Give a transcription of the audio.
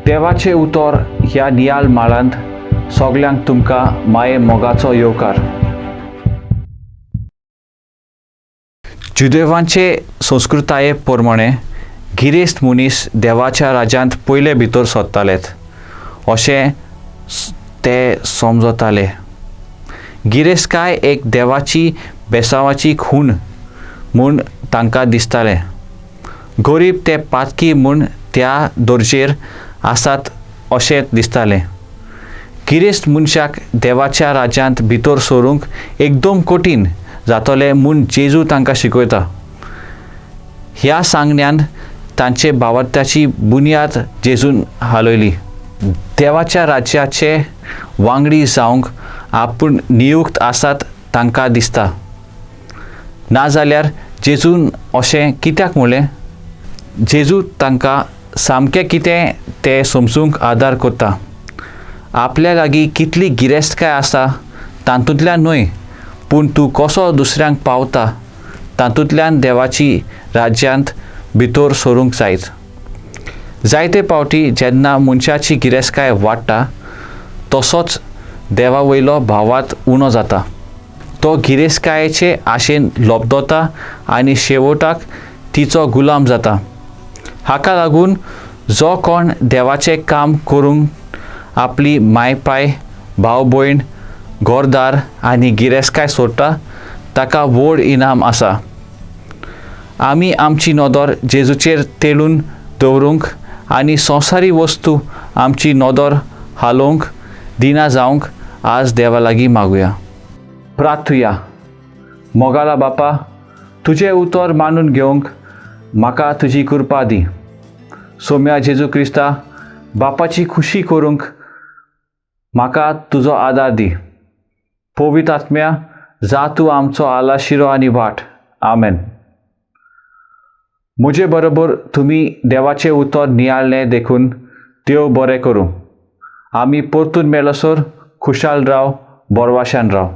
देवाचें उतर ह्या नियाळ माळांत सगल्यांक तुमकां माये मोगाचो येवकार. जुदेवांचे संस्कृताये प्रमाणे गिरेस्त मनीस देवाच्या राज्यांत पयले भितर सरतालेत अशें ते समजताले. गिरेस्तकाय एक देवाची बेसावाची खूण म्हूण तांकां दिसतालें. गरीब ते पातकी म्हूण त्या दर्जेर आसात अशें दिसतालें. गिरेस्त मनशाक देवाच्या राज्यांत भितर सरूंक एकदम कठीण जातलें म्हूण जेजू तांकां शिकयता. ह्या सांगण्यान तांचे भावार्थ्याची बुन्याद जेजून हालयली. देवाच्या राज्याचे वांगडी जावंक आपूण नियुक्त आसात तांकां दिसता. नाजाल्यार जेजून अशें कित्याक म्हणलें? जेजू तांकां सामकें कितें तें समजूंक आदार करता. आपल्या लागीं कितली गिरेस्तकाय आसा तातूंतल्यान न्हय, पूण तूं कसो दुसऱ्यांक पावता तातूंतल्यान देवाची राज्यांत भितर सरूंक जायत. जायते फावटी जेन्ना मनशाची गिरेस्तकाय वाडटा तसोच देवा वयलो भावार्थ उणो जाता. तो गिरेस्तकायेचे आशेन लबदता आनी शेवटाक तिचो गुलाम जाता. हाका लागून जो कोण देवाचें काम करूंक आपली मायपाय, भाव भयण, घरदार आनी गिरेस्तकाय सोडटा ताका व्हड इनाम आसा. आमी आमची नदर जेजूचेर तेळून दवरूंक आनी संवसारी वस्तू आमची नदर हालोवंक दिना जावंक आज देवा लागीं मागुया. प्रार्थुया. मोगाला बापा, तुजें उतर मानून घेवंक म्हाका तुजी कृपा दी. सोम्या जेजू क्रिस्ता, बापाची खुशी करूंक म्हाका तुजो आदार दी. पवित्र आत्म्या, जा तूं आमचो आलाशिरो आनी वाट. आमेन. म्हजे बरोबर तुमी देवाचें उतर नियाळ्ळें देखून देव बरें करूं. आमी परतून मेळसर खुशाल राव, बरवाशान राव.